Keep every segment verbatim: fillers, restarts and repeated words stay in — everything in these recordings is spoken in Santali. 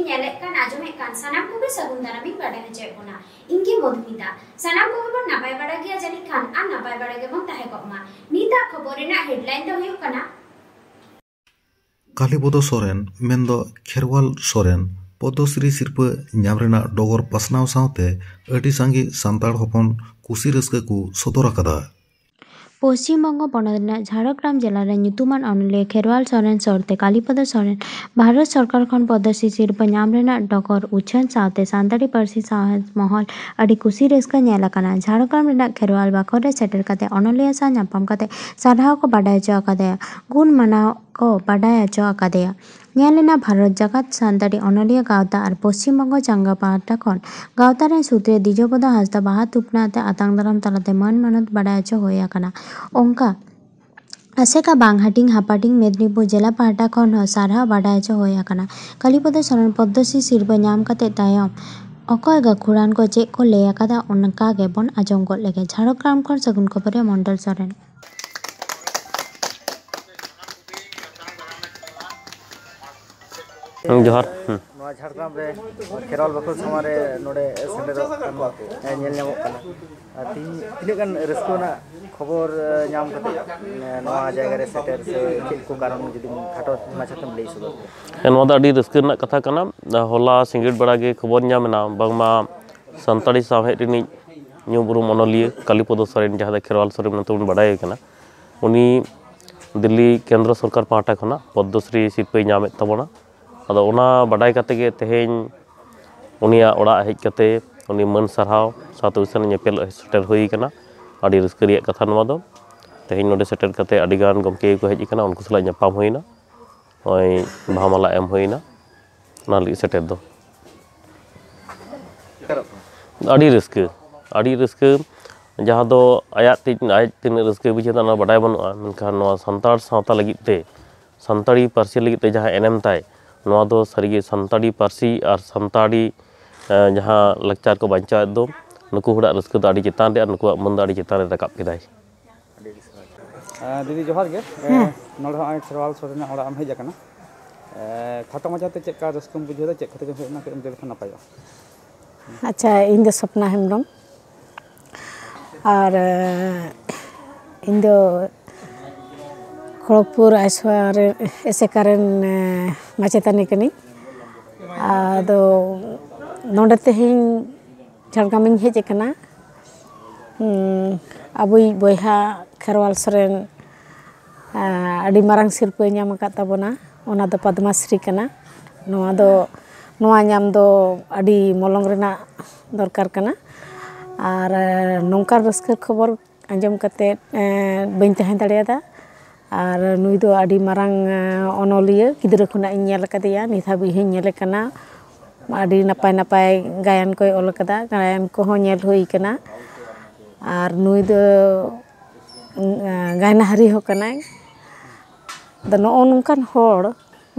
ᱧᱮᱞᱮᱫ ᱠᱟᱱ, ᱟᱸᱡᱚᱢᱮᱫ ᱠᱟᱱ ᱥᱟᱱᱟᱢ ᱠᱚᱜᱮ ᱥᱟᱹᱜᱩᱱ ᱫᱟᱨᱟᱢᱤᱧ ᱵᱟᱰᱟᱭ ᱦᱚᱪᱚᱭᱮᱫ ᱵᱚᱱᱟ᱾ ᱤᱧ ᱜᱮ ᱢᱚᱫᱷᱩᱢᱤᱛᱟ᱾ ᱥᱟᱱᱟᱢ ᱠᱚᱜᱮ ᱵᱚᱱ ᱱᱟᱯᱟᱭ ᱵᱟᱲᱟ ᱜᱮᱭᱟ ᱡᱟᱹᱱᱤᱡ ᱠᱷᱟᱱ, ᱟᱨ ᱱᱟᱯᱟᱭ ᱵᱟᱲᱟ ᱜᱮᱵᱚᱱ ᱛᱟᱦᱮᱸ ᱠᱚᱜ ᱢᱟ᱾ ᱱᱤᱛᱟᱜ ᱠᱷᱚᱵᱚᱨ ᱨᱮᱱᱟᱜ headline ᱫᱚ ᱦᱩᱭᱩᱜ ᱠᱟᱱᱟ, ᱠᱟᱞᱤᱯᱚᱫᱚ ᱥᱚᱨᱮᱱ ᱢᱮᱱᱫᱚ ᱠᱷᱮᱨᱣᱟᱞ ᱥᱚᱨᱮᱱ ᱯᱚᱫᱽᱢᱚᱥᱨᱤ ᱥᱤᱨᱯᱟᱹ ᱧᱟᱢ ᱨᱮᱱᱟᱜ ᱰᱚᱜᱚᱨ ᱯᱟᱥᱱᱟᱣ ᱥᱟᱶᱛᱮ ᱟᱹᱰᱤ ᱥᱟᱸᱜᱮ ᱥᱟᱱᱛᱟᱲ ᱦᱚᱯᱚᱱ ᱠᱩᱥᱤ ᱨᱟᱹᱥᱠᱟᱹ ᱠᱚ ᱥᱚᱫᱚᱨ ᱟᱠᱟᱫᱟ᱾ ᱯᱚᱥᱪᱤᱢ ᱵᱚᱝᱜᱚ ᱯᱚᱱᱚᱛ ᱨᱮᱱᱟᱜ ᱡᱷᱟᱲᱜᱨᱟᱢ ᱡᱮᱞᱟ ᱨᱮ ᱧᱩᱛᱩᱢᱟᱱ ᱚᱱᱚᱞᱤᱭᱟᱹ ᱠᱷᱮᱨᱣᱟᱞ ᱥᱚᱨᱮᱱ ᱥᱚᱨᱛᱮ ᱠᱟᱞᱤᱯᱚᱫᱚ ᱥᱚᱨᱮᱱ ᱵᱷᱟᱨᱚᱛ ᱥᱚᱨᱠᱟᱨ ᱠᱷᱚᱱ ᱯᱚᱫᱽᱢᱚᱥᱨᱤ ᱥᱤᱨᱯᱟᱹ ᱧᱟᱢ ᱨᱮᱱᱟᱜ ᱰᱚᱜᱚᱨ ᱩᱪᱷᱟᱹᱱ ᱥᱟᱶᱛᱮ ᱥᱟᱱᱛᱟᱲᱤ ᱯᱟᱹᱨᱥᱤ ᱥᱟᱶᱦᱮᱫ ᱢᱚᱦᱚᱞ ᱟᱹᱰᱤ ᱠᱩᱥᱤ ᱨᱟᱹᱥᱠᱟᱹ ᱧᱮᱞ ᱟᱠᱟᱱᱟ᱾ ᱡᱷᱟᱲᱜᱨᱟᱢ ᱨᱮᱱᱟᱜ ᱠᱷᱮᱨᱣᱟᱞ ᱵᱟᱠᱷᱳᱞ ᱨᱮ ᱥᱮᱴᱮᱨ ᱠᱟᱛᱮ ᱚᱱᱚᱞᱤᱭᱟᱹ ᱥᱟᱶ ᱧᱟᱯᱟᱢ ᱠᱟᱛᱮ ᱥᱟᱨᱦᱟᱣ ᱠᱚ ᱵᱟᱰᱟᱭ ᱦᱚᱪᱚ ᱟᱠᱟᱫᱮᱭᱟ, ᱜᱩᱱ ᱢᱟᱱᱟᱣ ᱠᱚ ᱵᱟᱰᱟᱭ ᱦᱚᱪᱚ ᱟᱠᱟᱫᱮᱭᱟ᱾ ᱧᱮᱞ ᱮᱱᱟ ᱵᱷᱟᱨᱚᱛ ᱡᱟᱠᱟᱛ ᱥᱟᱱᱛᱟᱲᱤ ᱚᱱᱚᱞᱤᱭᱟᱹ ᱜᱟᱶᱛᱟ ᱟᱨ ᱯᱚᱥᱪᱤᱢ ᱵᱚᱝᱜᱚ ᱪᱟᱸᱜᱟ ᱯᱟᱦᱴᱟ ᱠᱷᱚᱱ ᱜᱟᱶᱛᱟ ᱨᱮᱱ ᱥᱩᱛᱨᱮ ᱫᱤᱡᱚᱵᱚᱫᱟ ᱦᱟᱸᱥᱫᱟ ᱵᱟᱦᱟ ᱛᱷᱩᱯᱱᱟ ᱟᱛᱮ ᱟᱛᱟᱝ ᱫᱟᱨᱟᱢ ᱛᱟᱞᱟᱛᱮ ᱢᱟᱹᱱ ᱢᱟᱱᱚᱛ ᱵᱟᱰᱟᱭ ᱦᱚᱪᱚ ᱦᱩᱭ ᱟᱠᱟᱱᱟ᱾ ᱚᱱᱠᱟ ᱟᱥᱮᱠᱟ ᱵᱟᱝ ᱦᱟᱹᱴᱤᱧ ᱦᱟᱯᱟᱴᱤᱧ ᱢᱮᱫᱽᱱᱤᱯᱩᱨ ᱡᱮᱞᱟ ᱯᱟᱦᱴᱟ ᱠᱷᱚᱱ ᱦᱚᱸ ᱥᱟᱨᱦᱟᱣ ᱵᱟᱰᱟᱭ ᱦᱚᱪᱚ ᱦᱩᱭ ᱟᱠᱟᱱᱟ᱾ ᱠᱟᱞᱤᱯᱚᱫᱚ ᱥᱚᱨᱮᱱ ᱯᱚᱫᱽᱢᱚᱥᱨᱤ ᱥᱤᱨᱯᱟᱹ ᱧᱟᱢ ᱠᱟᱛᱮ ᱛᱟᱭᱚᱢ ᱚᱠᱚᱭ ᱜᱟᱹᱠᱷᱩᱲᱟᱱ ᱠᱚ ᱪᱮᱫ ᱠᱚ ᱞᱟᱹᱭ ᱟᱠᱟᱫᱟ, ᱚᱱᱠᱟ ᱜᱮᱵᱚᱱ ᱟᱸᱡᱚᱢ ᱜᱚᱫ ᱞᱮᱜᱮ᱾ ᱡᱷᱟᱲᱜᱨᱟᱢ ᱠᱷᱚᱱ ᱥᱟᱹᱜᱩᱱ ᱠᱷᱚᱵᱚᱨ ᱨᱮ ᱢᱚᱱᱰᱚᱞ ᱥᱚᱨᱮᱱ᱾ ᱦᱩᱸ, ᱡᱚᱦᱟᱨ᱾ ᱦᱩᱸ᱾ ᱱᱚᱣᱟ ᱡᱷᱟᱲᱜᱨᱟᱢ ᱨᱮ ᱠᱷᱮᱨᱣᱟᱞ ᱵᱟᱠᱷᱳᱞ ᱥᱟᱢᱟᱝ ᱨᱮ ᱱᱚᱰᱮ ᱥᱮᱴᱮᱨᱚᱜ ᱠᱟᱱ, ᱮ, ᱧᱮᱞ ᱧᱟᱢᱚᱜ ᱠᱟᱱᱟ᱾ ᱟᱨ ᱛᱤᱦᱤᱧ ᱛᱤᱱᱟᱹᱜ ᱜᱟᱱ ᱨᱟᱹᱥᱠᱟᱹ ᱨᱮᱱᱟᱜ ᱠᱷᱚᱵᱚᱨ, ᱮ, ᱧᱟᱢ ᱠᱟᱛᱮ, ᱮ, ᱱᱚᱣᱟ ᱡᱟᱭᱜᱟ ᱨᱮ ᱥᱮᱴᱮᱨ ᱥᱮ ᱪᱮᱫ ᱠᱚ ᱠᱟᱨᱚᱱ ᱡᱩᱫᱤᱢ ᱠᱷᱟᱴᱚ ᱢᱟᱪᱷᱟ ᱛᱮᱢ ᱞᱟᱹᱭ ᱥᱚᱫᱚᱨ ᱠᱮᱭᱟ? ᱦᱮᱸ, ᱱᱚᱣᱟ ᱫᱚ ᱟᱹᱰᱤ ᱨᱟᱹᱥᱠᱟᱹ ᱨᱮᱱᱟᱜ ᱠᱟᱛᱷᱟ ᱠᱟᱱᱟ᱾ ᱦᱚᱞᱟ ᱥᱤᱸᱜᱟᱹᱲ ᱵᱮᱲᱟ ᱜᱮ ᱠᱷᱚᱵᱚᱨ ᱧᱟᱢ ᱮᱱᱟ, ᱵᱟᱝᱢᱟ ᱥᱟᱱᱛᱟᱲᱤ ᱥᱟᱶᱦᱮᱫ ᱨᱤᱱᱤᱡ ᱧᱩᱢ ᱩᱨᱩᱢ ᱚᱱᱚᱞᱤᱭᱟᱹ ᱠᱟᱞᱤᱯᱚᱫᱚ ᱥᱚᱨᱮᱱ, ᱡᱟᱦᱟᱸ ᱫᱚ ᱠᱷᱮᱨᱣᱟᱞ ᱥᱚᱨᱮᱱ ᱢᱮᱱᱛᱮ ᱵᱚᱱ ᱵᱟᱰᱟᱭᱮ ᱠᱟᱱᱟ, ᱩᱱᱤ ᱫᱤᱞᱞᱤ ᱠᱮᱱᱫᱨᱚ ᱥᱚᱨᱠᱟᱨ ᱯᱟᱦᱴᱟ ᱠᱷᱚᱱᱟᱜ ᱯᱚᱫᱽᱢᱚᱥᱨᱤ ᱥᱤᱨᱯᱟᱹᱭ ᱧᱟᱢᱮᱫ ᱛᱟᱵᱚᱱᱟ᱾ ᱟᱫᱚ ᱚᱱᱟ ᱵᱟᱰᱟᱭ ᱠᱟᱛᱮ ᱜᱮ ᱛᱮᱦᱮᱧ ᱩᱱᱤᱭᱟᱜ ᱚᱲᱟᱜ ᱦᱮᱡ ᱠᱟᱛᱮ ᱩᱱᱤ ᱢᱟᱹᱱ ᱥᱟᱨᱦᱟᱣ ᱥᱟᱶᱛᱮ ᱩᱱᱤ ᱥᱟᱞᱟᱜ ᱧᱮᱯᱮᱞ ᱥᱮᱴᱮᱨ ᱦᱩᱭ ᱟᱠᱟᱱᱟ᱾ ᱟᱹᱰᱤ ᱨᱟᱹᱥᱠᱟᱹ ᱨᱮᱭᱟᱜ ᱠᱟᱛᱷᱟ ᱱᱚᱣᱟ ᱫᱚ᱾ ᱛᱮᱦᱮᱧ ᱱᱚᱰᱮ ᱥᱮᱴᱮᱨ ᱠᱟᱛᱮ ᱟᱹᱰᱤ ᱜᱟᱱ ᱜᱚᱢᱠᱮ ᱠᱚ ᱦᱮᱡ ᱟᱠᱟᱱᱟ, ᱩᱱᱠᱩ ᱥᱟᱞᱟᱜ ᱧᱟᱯᱟᱢ ᱦᱩᱭᱱᱟ, ᱱᱚᱜᱼᱚᱭ ᱵᱟᱦᱟ ᱢᱟᱞᱟ ᱮᱢ ᱦᱩᱭᱱᱟ, ᱚᱱᱟ ᱞᱟᱹᱜᱤᱫ ᱥᱮᱴᱮᱨ ᱫᱚ᱾ ᱟᱹᱰᱤ ᱨᱟᱹᱥᱠᱟᱹ, ᱟᱹᱰᱤ ᱨᱟᱹᱥᱠᱟᱹ᱾ ᱡᱟᱦᱟᱸ ᱫᱚ ᱟᱭᱟᱜ ᱛᱤ-, ᱟᱡ ᱛᱤᱱᱟᱹᱜ ᱨᱟᱹᱥᱠᱟᱹᱭ ᱵᱩᱡᱷᱟᱹᱣ ᱮᱫᱟ, ᱚᱱᱟ ᱵᱟᱰᱟᱭ ᱵᱟᱹᱱᱩᱜᱼᱟ, ᱢᱮᱱᱠᱷᱟᱱ ᱱᱚᱣᱟ ᱥᱟᱱᱛᱟᱲ ᱥᱟᱶᱛᱟ ᱞᱟᱹᱜᱤᱫ ᱛᱮ, ᱥᱟᱱᱛᱟᱲᱤ ᱯᱟᱹᱨᱥᱤ ᱞᱟᱹᱜᱤᱫ ᱛᱮ ᱡᱟᱦᱟᱸ ᱮᱱᱮᱢ ᱛᱟᱭ, ᱱᱚᱣᱟ ᱫᱚ ᱥᱟᱹᱨᱤᱜᱮ ᱥᱟᱱᱛᱟᱲᱤ ᱯᱟᱹᱨᱥᱤ ᱟᱨ ᱥᱟᱱᱛᱟᱲᱤ, ᱮ, ᱡᱟᱦᱟᱸ ᱞᱟᱠᱪᱟᱨ ᱠᱚ ᱵᱟᱧᱪᱟᱣᱮᱫ ᱫᱚ, ᱱᱩᱠᱩ ᱦᱚᱲᱟᱜ ᱨᱟᱹᱥᱠᱟᱹ ᱫᱚ ᱟᱹᱰᱤ ᱪᱮᱛᱟᱱ ᱨᱮ ᱟᱨ ᱱᱩᱠᱩᱣᱟᱜ ᱢᱟᱹᱱ ᱫᱚ ᱟᱹᱰᱤ ᱪᱮᱛᱟᱱ ᱨᱮ ᱨᱟᱠᱟᱵ ᱠᱮᱫᱟᱭ᱾ ᱟᱹᱰᱤ ᱟᱹᱰᱤ ᱥᱟᱨᱦᱟᱣ᱾ ᱮ, ᱫᱤᱫᱤ, ᱡᱚᱦᱟᱨ ᱜᱮ᱾ ᱮ, ᱦᱮᱸ᱾ ᱱᱚᱰᱮ ᱦᱚᱸᱜᱼᱚᱭ ᱠᱷᱮᱨᱣᱟᱞ ᱥᱚᱨᱮᱱᱟᱜ ᱚᱲᱟᱜ ᱮᱢ ᱦᱮᱡ ᱟᱠᱟᱱᱟ᱾ ᱠᱷᱟᱴᱚ ᱢᱟᱪᱷᱟᱛᱮ ᱪᱮᱫ ᱞᱮᱠᱟ ᱨᱟᱹᱥᱠᱟᱹᱢ ᱵᱩᱡᱷᱟᱹᱣ ᱮᱫᱟ, ᱪᱮᱫ ᱠᱷᱟᱹᱛᱤᱨ ᱮᱢ ᱦᱮᱡ ᱮᱱᱟ, ᱠᱟᱹᱡ ᱮᱢ ᱞᱟᱹᱭ ᱞᱮᱠᱷᱟᱱ ᱱᱟᱯᱟᱭᱚᱜᱼᱟ᱾ ᱟᱪᱪᱷᱟ, ᱤᱧ ᱫᱚ ᱥᱚᱯᱱᱟ ᱦᱮᱢᱵᱨᱚᱢ᱾ ᱟᱨ ᱤᱧ ᱫᱚ ᱠᱷᱚᱲᱚᱜᱽᱯᱩᱨ ᱟᱭᱥᱣᱟ ᱨᱮ ᱮᱥᱮᱠᱟ ᱨᱮᱱ ᱢᱟᱪᱮᱛᱟᱹᱱᱤ ᱠᱟᱹᱱᱟᱹᱧ᱾ ᱟᱫᱚ ᱱᱚᱰᱮ ᱛᱮᱦᱮᱧ ᱡᱷᱟᱲᱜᱨᱟᱢᱤᱧ ᱦᱮᱡ ᱟᱠᱟᱱᱟ᱾ ᱟᱵᱚᱭᱤᱡ ᱵᱚᱭᱦᱟ ᱠᱷᱮᱨᱣᱟᱞ ᱥᱚᱨᱮᱱ ᱟᱹᱰᱤ ᱢᱟᱨᱟᱝ ᱥᱤᱨᱯᱟᱹᱭ ᱧᱟᱢ ᱟᱠᱟᱫ ᱛᱟᱵᱚᱱᱟ, ᱚᱱᱟ ᱫᱚ ᱯᱚᱫᱽᱢᱟᱥᱨᱤ ᱠᱟᱱᱟ᱾ ᱱᱚᱣᱟ ᱫᱚ, ᱱᱚᱣᱟ ᱧᱟᱢ ᱫᱚ ᱟᱹᱰᱤ ᱢᱚᱞᱚᱝ ᱨᱮᱱᱟᱜ ᱫᱚᱨᱠᱟᱨ ᱠᱟᱱᱟ᱾ ᱟᱨ ᱱᱚᱝᱠᱟᱱ ᱨᱟᱹᱥᱠᱟᱹ ᱠᱷᱚᱵᱚᱨ ᱟᱸᱡᱚᱢ ᱠᱟᱛᱮᱫ ᱵᱟᱹᱧ ᱛᱟᱦᱮᱸ ᱫᱟᱲᱮᱭᱟᱫᱟ᱾ ᱟᱨ ᱱᱩᱭ ᱫᱚ ᱟᱹᱰᱤ ᱢᱟᱨᱟᱝ ᱚᱱᱚᱞᱤᱭᱟᱹ, ᱜᱤᱫᱽᱨᱟᱹ ᱠᱷᱚᱱᱟᱜ ᱤᱧ ᱧᱮᱞ ᱟᱠᱟᱫᱮᱭᱟ, ᱱᱤᱛ ᱦᱟᱹᱵᱤᱡ ᱦᱚᱸᱧ ᱧᱮᱞᱮ ᱠᱟᱱᱟ᱾ ᱟᱹᱰᱤ ᱱᱟᱯᱟᱭ ᱱᱟᱯᱟᱭ ᱜᱟᱭᱟᱱ ᱠᱚᱭ ᱚᱞ ᱟᱠᱟᱫᱟ, ᱜᱟᱭᱟᱱ ᱠᱚᱦᱚᱸ ᱧᱮᱞ ᱦᱩᱭ ᱟᱠᱟᱱᱟ᱾ ᱟᱨ ᱱᱩᱭ ᱫᱚ ᱜᱟᱭᱱᱟᱦᱟᱨᱤ ᱦᱚᱸ ᱠᱟᱱᱟᱭ᱾ ᱟᱫᱚ ᱱᱚᱜᱼᱚ ᱱᱚᱝᱠᱟᱱ ᱦᱚᱲ,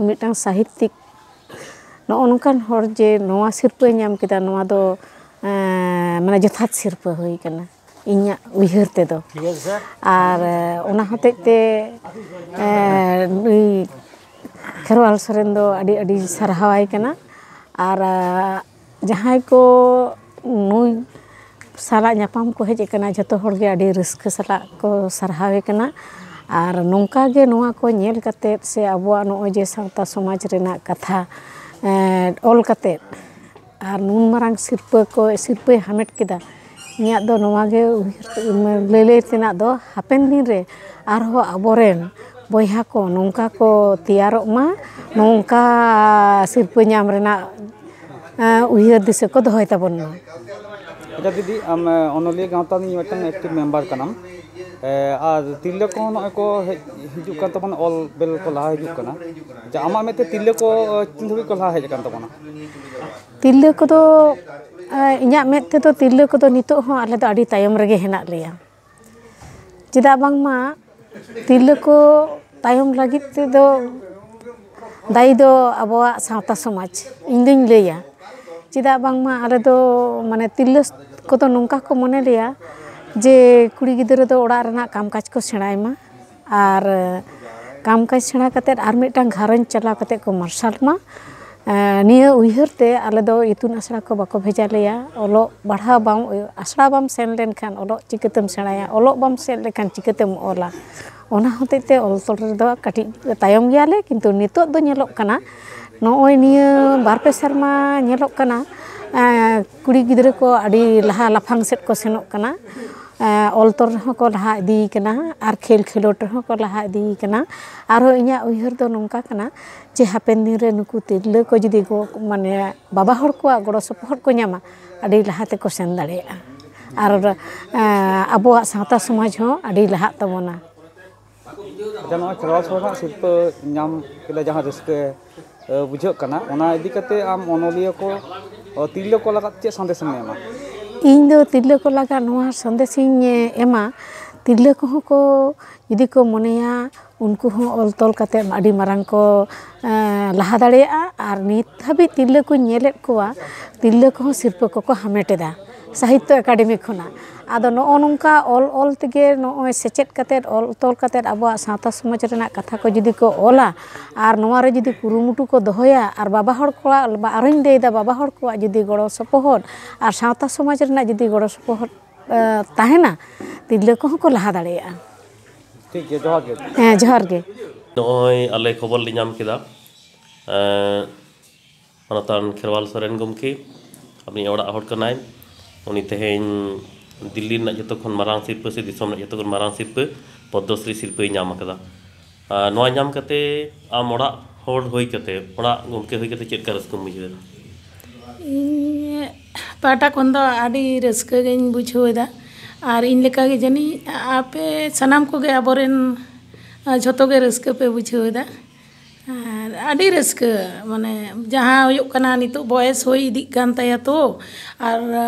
ᱢᱤᱫᱴᱟᱝ ᱥᱟᱦᱤᱛᱛᱤᱠ, ᱱᱚᱜᱼᱚ ᱱᱚᱝᱠᱟᱱ ᱦᱚᱲ ᱡᱮ ᱱᱚᱣᱟ ᱥᱤᱨᱯᱟᱹᱭ ᱧᱟᱢ ᱠᱮᱫᱟ, ᱱᱚᱣᱟ ᱫᱚ ᱢᱟᱱᱮ ᱡᱚᱛᱷᱟᱛ ᱥᱤᱨᱯᱟᱹ ᱦᱩᱭ ᱠᱟᱱᱟ ᱤᱧᱟᱹᱜ ᱩᱭᱦᱟᱹᱨ ᱛᱮᱫᱚ᱾ ᱟᱨ ᱚᱱᱟ ᱦᱚᱛᱮᱡ ᱛᱮ ᱱᱩᱭ ᱠᱷᱮᱨᱣᱟᱞ ᱥᱚᱨᱮᱱ ᱫᱚ ᱟᱹᱰᱤ ᱟᱹᱰᱤ ᱥᱟᱨᱦᱟᱣᱟᱭ ᱠᱟᱱᱟ᱾ ᱟᱨ ᱡᱟᱦᱟᱸᱭ ᱠᱚ ᱱᱩᱭ ᱥᱟᱞᱟᱜ ᱧᱟᱯᱟᱢ ᱠᱚ ᱦᱮᱡ ᱟᱠᱟᱱᱟ, ᱡᱷᱚᱛᱚ ᱦᱚᱲᱜᱮ ᱟᱹᱰᱤ ᱨᱟᱹᱥᱠᱟᱹ ᱥᱟᱞᱟᱜ ᱠᱚ ᱥᱟᱨᱦᱟᱣᱮ ᱠᱟᱱᱟ᱾ ᱟᱨ ᱱᱚᱝᱠᱟ ᱜᱮ ᱱᱚᱣᱟ ᱠᱚ ᱧᱮᱞ ᱠᱟᱛᱮᱫ ᱥᱮ ᱟᱵᱚᱣᱟᱜ ᱱᱚᱜᱼᱚᱭ ᱡᱮ ᱥᱟᱶᱛᱟ ᱥᱚᱢᱟᱡᱽ ᱨᱮᱱᱟᱜ ᱠᱟᱛᱷᱟ ᱚᱞ ᱠᱟᱛᱮᱫ ᱟᱨ ᱱᱩᱱ ᱢᱟᱨᱟᱝ ᱥᱤᱨᱯᱟᱹ ᱠᱚ, ᱥᱤᱨᱯᱟᱹᱭ ᱦᱟᱢᱮᱴ ᱠᱮᱫᱟ, ᱤᱧᱟᱹᱜ ᱫᱚ ᱱᱚᱣᱟ ᱜᱮ ᱩᱭᱦᱟᱹᱨ, ᱞᱟᱹᱞᱟᱹᱭ ᱛᱮᱱᱟᱜ ᱫᱚ ᱦᱟᱯᱮᱱ ᱫᱤᱱ ᱨᱮ ᱟᱨᱦᱚᱸ ᱟᱵᱚᱨᱮᱱ ᱵᱚᱭᱦᱟ ᱠᱚ ᱱᱚᱝᱠᱟ ᱠᱚ ᱛᱮᱭᱟᱨᱚᱜ ᱢᱟ, ᱱᱚᱝᱠᱟ ᱥᱤᱨᱯᱟᱹ ᱧᱟᱢ ᱨᱮᱱᱟᱜ ᱩᱭᱦᱟᱹᱨ ᱫᱤᱥᱟᱹ ᱠᱚ ᱫᱚᱦᱚᱭ ᱛᱟᱵᱚᱱ ᱢᱟ᱾ ᱟᱪᱪᱷᱟ ᱫᱤᱫᱤ, ᱟᱢ ᱚᱱᱚᱞᱤᱭᱟᱹ ᱜᱟᱶᱛᱟ ᱨᱤᱱᱤᱡ ᱢᱤᱫᱴᱟᱝ ᱮᱠᱴᱤᱵᱷ ᱢᱮᱢᱵᱟᱨ ᱠᱟᱱᱟᱢ, ᱟᱨ ᱛᱤᱨᱞᱟᱹ ᱠᱚᱦᱚᱸ ᱱᱚᱜᱼᱚᱭ ᱠᱚ ᱦᱮᱡ ᱦᱤᱡᱩᱜ ᱠᱟᱱ ᱛᱟᱵᱚᱱᱟ, ᱚᱞ ᱵᱮᱞ ᱠᱚ ᱞᱟᱦᱟ ᱦᱤᱡᱩᱜ ᱠᱟᱱᱟ᱾ ᱟᱪᱪᱷᱟ, ᱟᱢᱟᱜ ᱢᱮᱫ ᱛᱮ ᱛᱤᱨᱞᱟᱹ ᱠᱚ ᱛᱤᱱ ᱫᱷᱟᱹᱵᱤᱡ ᱠᱚ ᱞᱟᱦᱟ ᱦᱮᱡ ᱟᱠᱟᱱ ᱛᱟᱵᱚᱱᱟ? ᱛᱤᱨᱞᱟᱹ ᱠᱚᱫᱚ, ᱤᱧᱟᱹᱜ ᱢᱮᱫ ᱛᱮᱫᱚ ᱛᱤᱨᱞᱟᱹ ᱠᱚᱫᱚ ᱱᱤᱛᱚᱜ ᱦᱚᱸ ᱟᱞᱮ ᱫᱚ ᱟᱹᱰᱤ ᱛᱟᱭᱚᱢ ᱨᱮᱜᱮ ᱦᱮᱱᱟᱜ ᱞᱮᱭᱟ᱾ ᱪᱮᱫᱟᱜ ᱵᱟᱝᱢᱟ ᱛᱤᱨᱞᱟᱹ ᱠᱚ ᱛᱟᱭᱚᱢ ᱞᱟᱹᱜᱤᱫ ᱛᱮᱫᱚ ᱫᱟᱹᱭᱤ ᱫᱚ ᱟᱵᱚᱣᱟᱜ ᱥᱟᱶᱛᱟ ᱥᱚᱢᱟᱡᱽ, ᱤᱧ ᱫᱩᱧ ᱞᱟᱹᱭᱟ᱾ ᱪᱮᱫᱟᱜ ᱵᱟᱝᱢᱟ ᱟᱞᱮ ᱫᱚ ᱢᱟᱱᱮ ᱛᱤᱨᱞᱟᱹ ᱠᱚᱫᱚ ᱱᱚᱝᱠᱟ ᱠᱚ ᱢᱚᱱᱮ ᱞᱮᱭᱟ ᱡᱮ ᱠᱩᱲᱤ ᱜᱤᱫᱽᱨᱟᱹ ᱫᱚ ᱚᱲᱟᱜ ᱨᱮᱱᱟᱜ ᱠᱟᱢ ᱠᱟᱡᱽ ᱠᱚ ᱥᱮᱬᱟᱭ ᱢᱟ, ᱟᱨ ᱠᱟᱢ ᱠᱟᱡᱽ ᱥᱮᱬᱟ ᱠᱟᱛᱮᱫ ᱟᱨ ᱢᱤᱫᱴᱟᱝ ᱜᱷᱟᱨᱚᱸᱡᱽ ᱪᱟᱞᱟᱣ ᱠᱟᱛᱮᱫ ᱠᱚ ᱢᱟᱨᱥᱟᱞ ᱢᱟ᱾ ᱮᱸ, ᱱᱤᱭᱟᱹ ᱩᱭᱦᱟᱹᱨ ᱛᱮ ᱟᱞᱮ ᱫᱚ ᱤᱛᱩᱱ ᱟᱥᱲᱟ ᱠᱚ ᱵᱟᱠᱚ ᱵᱷᱮᱡᱟ ᱞᱮᱭᱟ᱾ ᱚᱞᱚᱜ ᱯᱟᱲᱦᱟᱣ ᱵᱟᱢ, ᱟᱥᱲᱟ ᱵᱟᱢ ᱥᱮᱱ ᱞᱮᱱᱠᱷᱟᱱ ᱚᱞᱚᱜ ᱪᱤᱠᱟᱹᱛᱮᱢ ᱥᱮᱬᱟᱭᱟ? ᱚᱞᱚᱜ ᱵᱟᱢ ᱥᱮᱱ ᱞᱮᱠᱷᱟᱱ ᱪᱤᱠᱟᱹᱛᱮᱢ ᱚᱞᱟ? ᱚᱱᱟ ᱦᱚᱛᱮᱡ ᱛᱮ ᱚᱞ ᱛᱚᱞ ᱨᱮᱫᱚ ᱠᱟᱹᱴᱤᱡ ᱛᱟᱭᱚᱢ ᱜᱮᱭᱟᱞᱮ, ᱠᱤᱱᱛᱩ ᱱᱤᱛᱚᱜ ᱫᱚ ᱧᱮᱞᱚᱜ ᱠᱟᱱᱟ, ᱱᱚᱜᱼᱚᱭ ᱱᱤᱭᱟᱹ ᱵᱟᱨ ᱯᱮ ᱥᱮᱨᱢᱟ ᱧᱮᱞᱚᱜ ᱠᱟᱱᱟ, ᱮᱸ, ᱠᱩᱲᱤ ᱜᱤᱫᱽᱨᱟᱹ ᱠᱚ ᱟᱹᱰᱤ ᱞᱟᱦᱟ ᱞᱟᱯᱷᱟᱝ ᱥᱮᱫ ᱠᱚ ᱥᱮᱱᱚᱜ ᱠᱟᱱᱟ᱾ ᱮᱸ, ᱚᱞ ᱛᱚᱞ ᱨᱮᱦᱚᱸ ᱠᱚ ᱞᱟᱦᱟ ᱤᱫᱤᱭ ᱠᱟᱱᱟ ᱟᱨ ᱠᱷᱮᱞ ᱠᱷᱮᱞᱳᱰ ᱨᱮᱦᱚᱸ ᱠᱚ ᱞᱟᱦᱟ ᱤᱫᱤᱭ ᱠᱟᱱᱟ᱾ ᱟᱨᱦᱚᱸ ᱤᱧᱟᱹᱜ ᱩᱭᱦᱟᱹᱨ ᱫᱚ ᱱᱚᱝᱠᱟ ᱠᱟᱱᱟ ᱡᱮ ᱦᱟᱯᱮᱱ ᱫᱤᱱ ᱨᱮ ᱱᱩᱠᱩ ᱛᱤᱨᱞᱟᱹ ᱠᱚ ᱡᱩᱫᱤ ᱠᱚ, ᱢᱟᱱᱮ, ᱵᱟᱵᱟ ᱦᱚᱲ ᱠᱚᱣᱟᱜ ᱜᱚᱲᱚ ᱥᱚᱯᱚᱦᱚᱫ ᱠᱚ ᱧᱟᱢᱟ, ᱟᱹᱰᱤ ᱞᱟᱦᱟ ᱛᱮᱠᱚ ᱥᱮᱱ ᱫᱟᱲᱮᱭᱟᱜᱼᱟ᱾ ᱟᱨ, ᱮᱸ, ᱟᱵᱚᱣᱟᱜ ᱥᱟᱶᱛᱟ ᱥᱚᱢᱟᱡᱽ ᱦᱚᱸ ᱟᱹᱰᱤ ᱞᱟᱦᱟᱜ ᱛᱟᱵᱚᱱᱟ᱾ ᱟᱪᱪᱷᱟ, ᱱᱚᱣᱟ ᱠᱷᱮᱨᱣᱟᱞ ᱥᱚᱨᱮᱱᱟᱜ ᱥᱤᱨᱯᱟᱹ ᱧᱟᱢ ᱠᱮᱫᱟ, ᱡᱟᱦᱟᱸ ᱨᱟᱹᱥᱠᱟᱹ ᱮ, ᱵᱩᱡᱷᱟᱹᱜ ᱠᱟᱱᱟ, ᱚᱱᱟ ᱤᱫᱤ ᱠᱟᱛᱮ ᱟᱢ ᱚᱱᱚᱞᱤᱭᱟᱹ ᱠᱚ, ᱚ, ᱛᱤᱨᱞᱟᱹ ᱠᱚ ᱞᱟᱜᱟᱫ ᱪᱮᱫ ᱥᱟᱸᱫᱮᱥ ᱮᱢ ᱮᱢᱟ? ᱤᱧ ᱫᱚ ᱛᱤᱨᱞᱟᱹ ᱠᱚ ᱞᱟᱜᱟᱫ ᱱᱚᱣᱟ ᱥᱟᱸᱫᱮᱥ ᱤᱧ ᱮᱢᱟ, ᱛᱤᱨᱞᱟᱹ ᱠᱚᱦᱚᱸ ᱠᱚ ᱡᱩᱫᱤ ᱠᱚ ᱢᱚᱱᱮᱭᱟ, ᱩᱱᱠᱩ ᱦᱚᱸ ᱚᱞ ᱛᱚᱞ ᱠᱟᱛᱮ ᱟᱹᱰᱤ ᱢᱟᱨᱟᱝ ᱠᱚ, ᱮᱸ, ᱞᱟᱦᱟ ᱫᱟᱲᱮᱭᱟᱜᱼᱟ᱾ ᱟᱨ ᱱᱤᱛ ᱦᱟᱹᱵᱤᱡ ᱛᱤᱨᱞᱟᱹ ᱠᱚᱧ ᱧᱮᱞᱮᱫ ᱠᱚᱣᱟ, ᱛᱤᱨᱞᱟᱹ ᱠᱚᱦᱚᱸ ᱥᱤᱨᱯᱟᱹ ᱠᱚᱠᱚ ᱦᱟᱢᱮᱴ ᱮᱫᱟ ᱥᱟᱦᱤᱛᱛᱚ ᱮᱠᱟᱰᱮᱢᱤ ᱠᱷᱚᱱᱟᱜ᱾ ᱟᱫᱚ ᱱᱚᱜᱼᱚ ᱱᱚᱝᱠᱟ ᱚᱞ ᱚᱞ ᱛᱮᱜᱮ, ᱱᱚᱜᱼᱚᱭ ᱥᱮᱪᱮᱫ ᱠᱟᱛᱮᱫ, ᱚᱞ ᱛᱚᱞ ᱠᱟᱛᱮᱫ ᱟᱵᱚᱣᱟᱜ ᱥᱟᱶᱛᱟ ᱥᱚᱢᱟᱡᱽ ᱨᱮᱱᱟᱜ ᱠᱟᱛᱷᱟ ᱠᱚ ᱡᱩᱫᱤ ᱠᱚ ᱚᱞᱟ ᱟᱨ ᱱᱚᱣᱟ ᱨᱮ ᱡᱩᱫᱤ ᱠᱩᱨᱩᱢᱩᱴᱩ ᱠᱚ ᱫᱚᱦᱚᱭᱟ, ᱟᱨ ᱵᱟᱵᱟ ᱦᱚᱲ ᱠᱚᱣᱟᱜ, ᱟᱨᱚᱧ ᱞᱟᱹᱭᱫᱟ, ᱵᱟᱵᱟ ᱦᱚᱲ ᱠᱚᱣᱟᱜ ᱡᱩᱫᱤ ᱜᱚᱲᱚ ᱥᱚᱯᱚᱦᱚᱫ ᱟᱨ ᱥᱟᱶᱛᱟ ᱥᱚᱢᱟᱡᱽ ᱨᱮᱱᱟᱜ ᱡᱩᱫᱤ ᱜᱚᱲᱚ ᱥᱚᱯᱚᱦᱚᱫ, ᱮ, ᱛᱟᱦᱮᱱᱟ, ᱛᱤᱨᱞᱟᱹ ᱠᱚᱦᱚᱸ ᱠᱚ ᱞᱟᱦᱟ ᱫᱟᱲᱮᱭᱟᱜᱼᱟ᱾ ᱴᱷᱤᱠ ᱜᱮᱭᱟ, ᱡᱚᱦᱟᱨ ᱜᱮ᱾ ᱦᱮᱸ, ᱡᱚᱦᱟᱨ ᱜᱮ᱾ ᱱᱚᱜᱼᱚᱭ ᱟᱞᱮ ᱠᱷᱚᱵᱚᱨ ᱞᱮ ᱧᱟᱢ ᱠᱮᱫᱟ, ᱮᱸ, ᱢᱟᱱᱚᱛᱟᱱ ᱠᱷᱮᱨᱣᱟᱞ ᱥᱚᱨᱮᱱ ᱜᱚᱢᱠᱮ, ᱟᱵᱚ ᱚᱲᱟᱜ ᱦᱚᱲ ᱠᱟᱱᱟᱭ᱾ ᱩᱱᱤ ᱛᱮᱦᱮᱧ ᱫᱤᱞᱞᱤ ᱨᱮᱱᱟᱜ ᱡᱚᱛᱚ ᱠᱷᱚᱱ ᱢᱟᱨᱟᱝ ᱥᱤᱨᱯᱟᱹ ᱥᱮ ᱫᱤᱥᱚᱢ ᱨᱮᱱᱟᱜ ᱡᱚᱛᱚ ᱠᱷᱚᱱ ᱢᱟᱨᱟᱝ ᱥᱤᱨᱯᱟᱹ, ᱯᱚᱫᱽᱢᱚᱥᱨᱤ ᱥᱤᱨᱯᱟᱹᱭ ᱧᱟᱢ ᱟᱠᱟᱫᱟ᱾ ᱟᱨ ᱱᱚᱣᱟ ᱧᱟᱢ ᱠᱟᱛᱮ ᱟᱢ ᱚᱲᱟᱜ ᱦᱚᱲ ᱦᱩᱭ ᱠᱟᱛᱮ, ᱚᱲᱟᱜ ᱜᱚᱢᱠᱮ ᱦᱩᱭ ᱠᱟᱛᱮ ᱪᱮᱫ ᱞᱮᱠᱟ ᱨᱟᱹᱥᱠᱟᱹᱢ ᱵᱩᱡᱷᱟᱹᱣ ᱮᱫᱟ? ᱤᱧ ᱯᱟᱦᱴᱟ ᱠᱷᱚᱱ ᱫᱚ ᱟᱹᱰᱤ ᱨᱟᱹᱥᱠᱟᱹ ᱜᱤᱧ ᱵᱩᱡᱷᱟᱹᱣ ᱮᱫᱟ᱾ ᱟᱨ ᱤᱧ ᱞᱮᱠᱟ ᱜᱮ ᱡᱟᱹᱱᱤᱡ ᱟᱯᱮ ᱥᱟᱱᱟᱢ ᱠᱚᱜᱮ ᱟᱵᱚᱨᱮᱱ, ᱟ, ᱡᱷᱚᱛᱚ ᱜᱮ ᱨᱟᱹᱥᱠᱟᱹ ᱯᱮ ᱵᱩᱡᱷᱟᱹᱣ ᱮᱫᱟ᱾ ᱟᱨ ᱟᱹᱰᱤ ᱨᱟᱹᱥᱠᱟᱹ, ᱢᱟᱱᱮ, ᱡᱟᱦᱟᱸ ᱦᱩᱭᱩᱜ ᱠᱟᱱᱟ, ᱱᱤᱛᱚᱜ ᱵᱚᱭᱮᱥ ᱦᱩᱭ ᱤᱫᱤᱜ ᱠᱟᱱ ᱛᱟᱭᱟ ᱛᱚ, ᱟᱨ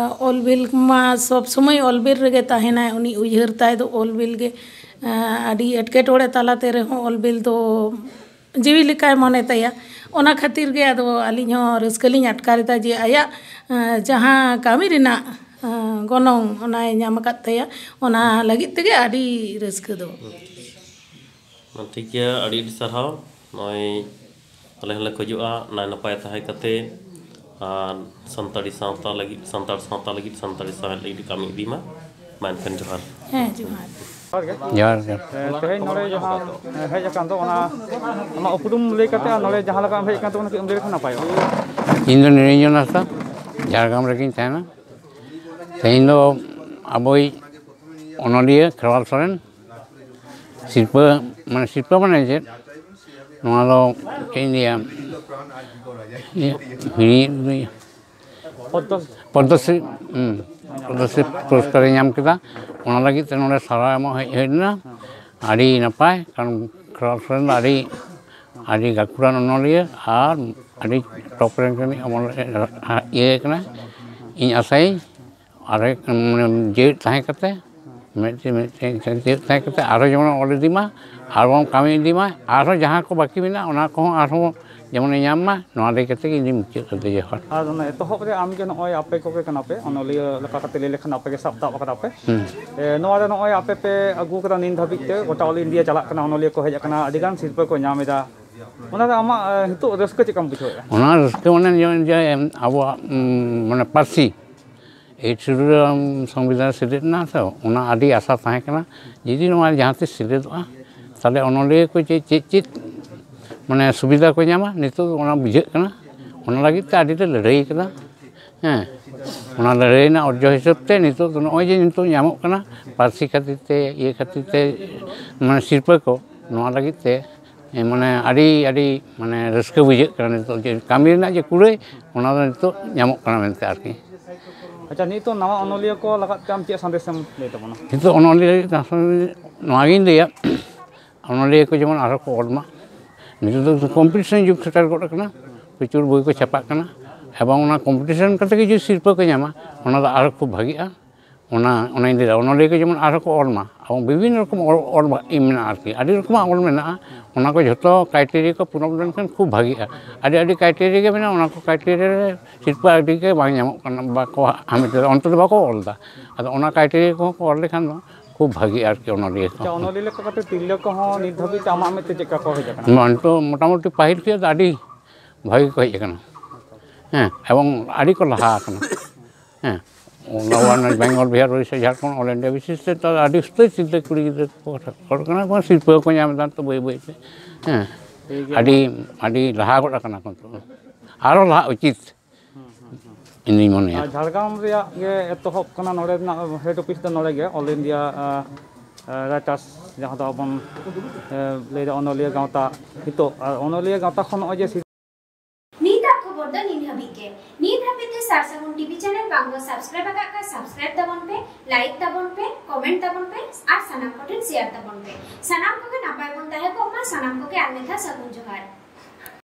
ᱚᱞ ᱵᱤᱞ ᱢᱟ ᱥᱚᱵᱽ ᱥᱚᱢᱚᱭ ᱚᱞ ᱵᱤᱞ ᱨᱮᱜᱮ ᱛᱟᱦᱮᱱᱟᱭ᱾ ᱩᱱᱤ ᱩᱭᱦᱟᱹᱨ ᱛᱟᱭ ᱫᱚ ᱚᱞ ᱵᱤᱞ ᱜᱮ, ᱟ, ᱟᱹᱰᱤ ᱮᱴᱠᱮᱴᱚᱬᱮ ᱛᱟᱞᱟᱛᱮ ᱨᱮᱦᱚᱸ ᱚᱞ ᱵᱤᱞ ᱫᱚ ᱡᱤᱣᱤ ᱞᱮᱠᱟᱭ ᱢᱚᱱᱮ ᱛᱟᱭᱟ᱾ ᱚᱱᱟ ᱠᱷᱟᱹᱛᱤᱨ ᱜᱮ ᱟᱫᱚ ᱟᱹᱞᱤᱧ ᱦᱚᱸ ᱨᱟᱹᱥᱠᱟᱹ ᱞᱤᱧ ᱟᱴᱠᱟᱨ ᱮᱫᱟ ᱡᱮ ᱟᱭᱟᱜ, ᱮᱸ, ᱡᱟᱦᱟᱸ ᱠᱟᱹᱢᱤ ᱨᱮᱱᱟᱜ, ᱮᱸ, ᱜᱚᱱᱚᱝ ᱚᱱᱟᱭ ᱧᱟᱢ ᱟᱠᱟᱫ ᱛᱟᱭᱟ, ᱚᱱᱟ ᱞᱟᱹᱜᱤᱫ ᱛᱮᱜᱮ ᱟᱹᱰᱤ ᱨᱟᱹᱥᱠᱟᱹ ᱫᱚ᱾ ᱴᱷᱤᱠ ᱜᱮᱭᱟ, ᱟᱹᱰᱤ ᱟᱹᱰᱤ ᱥᱟᱨᱦᱟᱣ᱾ ᱱᱚᱜᱼᱚᱭ ᱟᱞᱮ ᱦᱚᱸᱞᱮ ᱠᱷᱚᱡᱚᱜᱼᱟ ᱱᱟᱭ ᱱᱟᱯᱟᱭ ᱛᱟᱦᱮᱸ ᱠᱟᱛᱮ ᱟᱨ ᱥᱟᱱᱛᱟᱲᱤ ᱥᱟᱶᱛᱟ ᱞᱟᱹᱜᱤᱫ, ᱥᱟᱱᱛᱟᱲ ᱥᱟᱶᱛᱟ ᱞᱟᱹᱜᱤᱫ, ᱥᱟᱱᱛᱟᱲᱤ ᱥᱟᱶᱦᱮᱫ ᱞᱟᱹᱜᱤᱫ ᱠᱟᱹᱢᱤ ᱤᱫᱤ ᱢᱟ᱾ ᱢᱟ ᱮᱱᱠᱷᱟᱱ ᱡᱚᱦᱟᱨ᱾ ᱦᱮᱸ, ᱡᱚᱦᱟᱨ᱾ ᱡᱚᱦᱟᱨ ᱜᱮ᱾ ᱛᱮᱦᱮᱧ ᱱᱚᱰᱮ ᱡᱟᱦᱟᱸ ᱦᱮᱡ ᱟᱠᱟᱱ ᱫᱚ, ᱚᱱᱟ ᱟᱢᱟᱜ ᱩᱯᱨᱩᱢ ᱞᱟᱹᱭ ᱠᱟᱛᱮ ᱟᱨ ᱱᱚᱰᱮ ᱡᱟᱦᱟᱸ ᱞᱮᱠᱟᱢ ᱦᱮᱡ ᱟᱠᱟᱱ ᱛᱟᱵᱚᱱᱟ, ᱠᱟᱹᱡ ᱮᱢ ᱞᱟᱹᱭ ᱞᱮᱠᱷᱟᱱ ᱱᱟᱯᱟᱭᱚᱜᱼᱟ᱾ ᱤᱧ ᱫᱚ ᱱᱤᱨᱚᱧᱡᱚᱱ ᱦᱟᱸᱥᱫᱟ, ᱡᱷᱟᱲᱜᱨᱟᱢ ᱨᱮᱜᱮᱧ ᱛᱟᱦᱮᱱᱟ᱾ ᱛᱮᱦᱮᱧ ᱫᱚ ᱟᱵᱚᱭᱤᱡ ᱚᱱᱚᱞᱤᱭᱟᱹ ᱠᱷᱮᱨᱣᱟᱞ ᱥᱚᱨᱮᱱ ᱥᱤᱨᱯᱟᱹ, ᱢᱟᱱᱮ ᱥᱤᱨᱯᱟᱹ ᱢᱟᱱᱮ ᱪᱮᱫ, ᱱᱚᱣᱟ ᱫᱚ ᱪᱮᱫ ᱤᱧ ᱞᱟᱹᱭᱟ, ᱤᱭᱟᱹ, ᱦᱤᱲᱤᱧ, ᱯᱚᱫᱽᱫᱚ ᱯᱚᱫᱽᱢᱚᱥᱨᱤ, ᱦᱩᱸ, ᱯᱚᱫᱽᱢᱚᱥᱨᱤ ᱯᱩᱨᱚᱥᱠᱟᱨᱮ ᱧᱟᱢ ᱠᱮᱫᱟ᱾ ᱚᱱᱟ ᱞᱟᱹᱜᱤᱫ ᱛᱮ ᱱᱚᱰᱮ ᱥᱟᱨᱦᱟᱣ ᱮᱢᱚᱜ ᱦᱮᱡ ᱦᱩᱭ ᱞᱮᱱᱟ᱾ ᱟᱹᱰᱤ ᱱᱟᱯᱟᱭ, ᱠᱟᱨᱚᱱ ᱠᱷᱮᱨᱣᱟᱞ ᱥᱚᱨᱮᱱ ᱫᱚ ᱟᱹᱰᱤ, ᱟᱹᱰᱤ ᱜᱟᱹᱠᱷᱩᱲᱟᱱ ᱚᱱᱚᱞᱤᱭᱟᱹ ᱟᱨ ᱟᱹᱰᱤ ᱴᱚᱯ ᱨᱮᱱ ᱠᱟᱹᱱᱟᱹᱧ, ᱚᱢᱚᱞ ᱤᱭᱟᱹ ᱠᱟᱱᱟ᱾ ᱤᱧ ᱟᱥᱟᱭᱟᱹᱧ ᱟᱨ ᱢᱟᱱᱮ ᱡᱮᱣᱮᱫ ᱛᱟᱦᱮᱸ ᱠᱟᱛᱮ, ᱢᱤᱫᱴᱮᱱ ᱢᱤᱫᱴᱮᱱ ᱡᱮᱣᱮᱫ ᱛᱟᱦᱮᱸ ᱠᱟᱛᱮ ᱟᱨᱦᱚᱸ ᱡᱮᱢᱚᱱ ᱚᱞ ᱤᱫᱤ ᱢᱟ, ᱟᱨᱵᱚᱱ ᱠᱟᱹᱢᱤ ᱤᱫᱤ ᱢᱟ, ᱟᱨᱦᱚᱸ ᱡᱟᱦᱟᱸ ᱠᱚ ᱵᱟᱹᱠᱤ ᱢᱮᱱᱟᱜᱼᱟ, ᱚᱱᱟ ᱠᱚᱦᱚᱸ ᱟᱨᱦᱚᱸ ᱡᱮᱢᱚᱱᱮ ᱧᱟᱢ ᱢᱟ, ᱱᱚᱣᱟ ᱞᱟᱹᱭ ᱠᱟᱛᱮ ᱜᱮ ᱤᱧ ᱢᱩᱪᱟᱹᱫ ᱠᱟᱛᱮ ᱡᱚᱦᱟᱨ᱾ ᱟᱨ ᱚᱱᱟ ᱮᱛᱚᱦᱚᱵ ᱨᱮ ᱟᱢ ᱜᱮ ᱱᱚᱜᱼᱚᱭ ᱟᱯᱮ ᱠᱚᱜᱮ ᱠᱟᱱᱟ ᱯᱮ ᱚᱱᱚᱞᱤᱭᱟᱹ ᱞᱮᱠᱟ ᱠᱟᱛᱮ ᱞᱟᱹᱭ ᱞᱮᱠᱷᱟᱱ ᱟᱯᱮ ᱜᱮ ᱥᱟᱵ ᱫᱟᱵ ᱠᱟᱫᱟ ᱯᱮ᱾ ᱮ, ᱱᱚᱣᱟ ᱨᱮ ᱱᱚᱜᱼᱚᱭ ᱟᱯᱮ ᱯᱮ ᱟᱹᱜᱩ ᱠᱟᱫᱟ ᱱᱤᱱ ᱫᱷᱟᱹᱵᱤᱡ ᱛᱮ ᱜᱚᱴᱟ ᱚᱞ ᱤᱱᱰᱤᱭᱟ ᱪᱟᱞᱟᱜ ᱠᱟᱱᱟ, ᱚᱱᱚᱞᱤᱭᱟᱹ ᱠᱚ ᱦᱮᱡ ᱟᱠᱟᱱᱟ, ᱟᱹᱰᱤ ᱜᱟᱱ ᱥᱤᱨᱯᱟᱹ ᱠᱚ ᱧᱟᱢ ᱮᱫᱟ᱾ ᱚᱱᱟ ᱨᱮ ᱟᱢᱟᱜ, ᱮ, ᱱᱤᱛᱚᱜ ᱨᱟᱹᱥᱠᱟᱹ ᱪᱮᱫ ᱞᱮᱠᱟᱢ ᱵᱩᱡᱷᱟᱹᱣᱮᱫᱼᱟ? ᱚᱱᱟ ᱨᱟᱹᱥᱠᱟᱹ ᱢᱟᱱᱮ ᱡᱮ, ᱡᱮ ᱟᱵᱚᱣᱟᱜ ᱩᱸ, ᱢᱟᱱᱮ ᱯᱟᱹᱨᱥᱤ ᱮᱭᱤᱴ ᱥᱤᱰᱩᱞ ᱨᱮ ᱥᱚᱝᱵᱤᱫᱷᱟᱱ ᱥᱮᱞᱮᱫ ᱮᱱᱟ ᱛᱚ, ᱚᱱᱟ ᱟᱹᱰᱤ ᱟᱥᱟ ᱛᱟᱦᱮᱸ ᱠᱟᱱᱟ᱾ ᱡᱩᱫᱤ ᱱᱚᱣᱟ ᱡᱟᱦᱟᱸ ᱛᱤᱥ ᱥᱮᱞᱮᱫᱚᱜᱼᱟ, ᱛᱟᱦᱚᱞᱮ ᱚᱱᱚᱞᱤᱭᱟᱹ ᱠᱚ ᱪᱮᱫ ᱪᱮᱫ ᱪᱮᱫ ᱢᱟᱱᱮ ᱥᱩᱵᱤᱫᱷᱟ ᱠᱚ ᱧᱟᱢᱟ, ᱱᱤᱛᱚᱜ ᱚᱱᱟ ᱵᱩᱡᱷᱟᱹᱜ ᱠᱟᱱᱟ᱾ ᱚᱱᱟ ᱞᱟᱹᱜᱤᱫ ᱛᱮ ᱟᱹᱰᱤ ᱞᱮ ᱞᱟᱹᱲᱦᱟᱹᱭ ᱠᱟᱫᱟ᱾ ᱦᱮᱸ, ᱚᱱᱟ ᱞᱟᱹᱲᱦᱟᱹᱭ ᱨᱮᱱᱟᱜ ᱚᱨᱡᱚ ᱦᱤᱥᱟᱹᱵ ᱛᱮ ᱱᱤᱛᱚᱜ ᱫᱚ ᱱᱚᱜᱼᱚᱭ ᱡᱮ ᱱᱤᱛᱚᱜ ᱧᱟᱢᱚᱜ ᱠᱟᱱᱟ, ᱯᱟᱹᱨᱥᱤ ᱠᱷᱟᱹᱛᱤᱨ ᱛᱮ, ᱤᱭᱟᱹ ᱠᱷᱟᱹᱛᱤᱨ ᱛᱮ, ᱢᱟᱱᱮ ᱥᱤᱨᱯᱟᱹ ᱠᱚ, ᱱᱚᱣᱟ ᱞᱟᱹᱜᱤᱫ ᱛᱮ ᱢᱟᱱᱮ ᱟᱹᱰᱤ, ᱟᱹᱰᱤ ᱢᱟᱱᱮ ᱨᱟᱹᱥᱠᱟᱹ ᱵᱩᱡᱷᱟᱹᱜ ᱠᱟᱱᱟ ᱱᱤᱛᱚᱜ, ᱡᱮ ᱠᱟᱹᱢᱤ ᱨᱮᱱᱟᱜ ᱡᱮ ᱠᱩᱲᱟᱹᱭ, ᱚᱱᱟ ᱫᱚ ᱱᱤᱛᱚᱜ ᱧᱟᱢᱚᱜ ᱠᱟᱱᱟ ᱢᱮᱱᱛᱮ ᱟᱨᱠᱤ᱾ ᱟᱪᱪᱷᱟ, ᱱᱤᱛᱚᱜ ᱱᱟᱣᱟ ᱚᱱᱚᱞᱤᱭᱟᱹ ᱠᱚ ᱞᱟᱜᱟᱫ ᱛᱮ ᱟᱢ ᱪᱮᱫ ᱥᱟᱸᱫᱮᱥ ᱮᱢ ᱞᱟᱹᱭ ᱛᱟᱵᱚᱱᱟ? ᱱᱤᱛᱚᱜ ᱚᱱᱚᱞᱤᱭᱟᱹ ᱞᱟᱹᱜᱤᱫ ᱱᱚᱣᱟᱜᱤᱧ ᱞᱟᱹᱭᱟ, ᱚᱱᱚᱞᱤᱭᱟᱹ ᱠᱚ ᱡᱮᱢᱚᱱ ᱟᱨᱦᱚᱸ ᱠᱚ ᱚᱞ ᱢᱟ᱾ ᱱᱤᱛᱚᱜ ᱫᱚ ᱠᱚᱢᱯᱤᱴᱤᱥᱚᱱ ᱡᱩᱜᱽ ᱥᱮᱴᱮᱨ ᱜᱚᱫ ᱟᱠᱟᱱᱟ, ᱯᱨᱚᱪᱩᱨ ᱵᱳᱭ ᱠᱚ ᱪᱷᱟᱯᱟᱜ ᱠᱟᱱᱟ, ᱮᱵᱚᱝ ᱚᱱᱟ ᱠᱚᱢᱯᱤᱴᱤᱥᱚᱱ ᱠᱟᱛᱮ ᱜᱮ ᱡᱩᱫᱤ ᱥᱤᱨᱯᱟᱹ ᱠᱚ ᱧᱟᱢᱟ, ᱚᱱᱟ ᱫᱚ ᱟᱨᱦᱚᱸ ᱠᱷᱩᱵ ᱵᱷᱟᱜᱤᱜᱼᱟ᱾ ᱚᱱᱟ, ᱚᱱᱟᱧ ᱞᱟᱹᱭᱫᱟ, ᱚᱱᱚᱞᱤᱭᱟᱹ ᱠᱚ ᱡᱮᱢᱚᱱ ᱟᱨᱦᱚᱸ ᱠᱚ ᱚᱞ ᱢᱟ, ᱮᱵᱚᱝ ᱵᱤᱵᱷᱤᱱᱱᱚ ᱨᱚᱠᱚᱢ ᱚᱞ, ᱚᱞ ᱢᱮᱱᱟᱜᱼᱟ ᱟᱨᱠᱤ, ᱟᱹᱰᱤ ᱨᱚᱠᱚᱢᱟᱜ ᱚᱞ ᱢᱮᱱᱟᱜᱼᱟ᱾ ᱚᱱᱟ ᱠᱚ ᱡᱷᱚᱛᱚ ᱠᱨᱟᱭᱴᱮᱨᱤᱭᱟ ᱠᱚ ᱯᱩᱨᱚᱱ ᱞᱮᱱᱠᱷᱟᱱ ᱠᱷᱩᱵ ᱵᱷᱟᱜᱤᱜᱼᱟ᱾ ᱟᱹᱰᱤ, ᱟᱹᱰᱤ ᱠᱨᱟᱭᱴᱮᱨᱤᱭᱟ ᱜᱮ ᱢᱮᱱᱟᱜᱼᱟ, ᱚᱱᱟ ᱠᱚ ᱠᱨᱟᱭᱴᱮᱨᱤᱭᱟ ᱨᱮ ᱥᱤᱨᱯᱟᱹ ᱟᱹᱰᱤ ᱜᱮ ᱵᱟᱝ ᱧᱟᱢᱚᱜ ᱠᱟᱱᱟ, ᱵᱟᱠᱚ ᱦᱟᱢᱮᱴ ᱮᱫᱟ, ᱚᱱᱛᱮ ᱫᱚ ᱵᱟᱠᱚ ᱚᱞ ᱮᱫᱟ᱾ ᱟᱫᱚ ᱚᱱᱟ ᱠᱨᱟᱭᱴᱮᱨᱤᱭᱟ ᱠᱚᱦᱚᱸ ᱠᱚ ᱚᱞ ᱞᱮᱠᱷᱟᱱ ᱫᱚ ᱠᱷᱩᱵ ᱵᱷᱟᱹᱜᱤ ᱟᱨᱠᱤ ᱚᱱᱚᱞᱤᱭᱟᱹ ᱠᱚ᱾ ᱟᱪᱪᱷᱟ, ᱚᱱᱚᱞᱤᱭᱟᱹ ᱞᱮᱠᱟ ᱠᱟᱛᱮ ᱛᱤᱨᱞᱟᱹ ᱠᱚᱦᱚᱸ ᱱᱤᱛ ᱫᱷᱟᱹᱵᱤᱡ ᱛᱮ ᱟᱢᱟᱜ ᱢᱮᱫ ᱛᱮ ᱪᱮᱫ ᱞᱮᱠᱟ ᱠᱚ ᱦᱮᱡ ᱟᱠᱟᱱᱟ? ᱱᱚᱣᱟ ᱱᱤᱛᱚᱜ ᱢᱚᱴᱟᱢᱩᱴᱤ ᱯᱟᱹᱦᱤᱞ ᱠᱷᱚᱱ ᱫᱚ ᱟᱹᱰᱤ ᱵᱷᱟᱹᱜᱤ ᱠᱚ ᱦᱮᱡ ᱟᱠᱟᱱᱟ᱾ ᱦᱮᱸ, ᱮᱵᱚᱝ ᱟᱹᱰᱤ ᱠᱚ ᱞᱟᱦᱟ ᱟᱠᱟᱱᱟ᱾ ᱦᱮᱸ, ᱚᱱᱟ ᱵᱮᱝᱜᱚᱞ, ᱵᱤᱦᱟᱨ, ᱳᱲᱤᱥᱥᱟ, ᱡᱷᱟᱲᱠᱷᱚᱸᱰ, ᱚᱞ ᱤᱱᱰᱤᱭᱟ ᱵᱤᱥᱮᱥ ᱛᱮ ᱛᱚ ᱟᱹᱰᱤ ᱩᱥᱛᱟᱹᱨ ᱪᱤᱱᱛᱟᱹ ᱠᱩᱲᱤ ᱜᱤᱫᱽᱨᱟᱹ ᱠᱚ ᱦᱚᱲ ᱠᱟᱱᱟ ᱠᱚ, ᱥᱤᱨᱯᱟᱹ ᱠᱚ ᱧᱟᱢ ᱮᱫᱟ ᱛᱚ ᱵᱟᱹᱭ ᱵᱟᱹᱭ ᱛᱮ᱾ ᱦᱮᱸ, ᱴᱷᱤᱠ ᱜᱮᱭᱟ᱾ ᱟᱹᱰᱤ ᱟᱹᱰᱤ ᱞᱟᱦᱟ ᱜᱚᱫ ᱟᱠᱟᱱᱟ ᱠᱚ ᱱᱤᱛᱚᱜ ᱫᱚ᱾ ᱟᱨᱚ ᱞᱟᱦᱟ ᱩᱪᱤᱛ ᱤᱧᱤᱧ ᱢᱚᱱᱮᱭᱟ᱾ ᱟᱨ ᱡᱷᱟᱲᱜᱨᱟᱢ ᱨᱮᱭᱟᱜ ᱜᱮ ᱮᱛᱚᱦᱚᱵ ᱠᱟᱱᱟ, ᱱᱚᱰᱮ ᱨᱮᱱᱟᱜ ᱦᱮᱰ ᱚᱯᱷᱤᱥ ᱫᱚ ᱱᱚᱰᱮ ᱜᱮ, ᱚᱞ ᱤᱱᱰᱤᱭᱟ ᱨᱟᱭᱴᱟᱨᱥ, ᱡᱟᱦᱟᱸ ᱫᱚ ᱟᱵᱚᱱ ᱞᱟᱹᱭᱫᱟ ᱚᱱᱚᱞᱤᱭᱟᱹ ᱜᱟᱶᱛᱟ᱾ ᱱᱤᱛᱚᱜ ᱟᱨ ᱚᱱᱚᱞᱤᱭᱟᱹ ᱜᱟᱶᱛᱟ ᱠᱷᱚᱱ ᱱᱚᱜᱼᱚᱭ ᱡᱮ ᱱᱤᱛᱟᱜ ᱠᱷᱚᱵᱚᱨ ᱫᱚ ᱱᱤᱱ ᱦᱟᱹᱵᱤᱡ ᱜᱮ᱾ ᱱᱤᱛ ᱦᱟᱹᱵᱤᱡ ᱛᱮ ᱥᱟᱨ ᱥᱟᱹᱜᱩᱱ ᱴᱤᱵᱷᱤ ᱪᱮᱱᱮᱞ ᱵᱟᱝ ᱵᱚ ᱥᱟᱵᱥᱠᱨᱟᱭᱤᱵ ᱟᱠᱟᱫ ᱠᱷᱟᱱ ᱥᱟᱵᱥᱠᱨᱟᱭᱤᱵ ᱛᱟᱵᱚᱱ ᱯᱮ, ᱞᱟᱭᱤᱠ ᱛᱟᱵᱚᱱ ᱯᱮ, ᱠᱚᱢᱮᱱᱴ ᱛᱟᱵᱚᱱ ᱯᱮ ᱟᱨ ᱥᱟᱱᱟᱢ ᱠᱚᱴᱷᱮᱱ ᱥᱮᱭᱟᱨ ᱛᱟᱵᱚᱱ ᱯᱮ᱾ ᱥᱟᱱᱟᱢ ᱠᱚᱜᱮ ᱱᱟᱯᱟᱭ ᱵᱚᱱ ᱛᱟᱦᱮᱸ ᱠᱚᱜ ᱢᱟ᱾ ᱥᱟᱱᱟᱢ ᱠᱚᱜᱮ ᱟᱨ ᱢᱤᱫ ᱫᱷᱟᱣ ᱥᱟᱹᱜᱩᱱ ᱡᱚᱦᱟᱨ᱾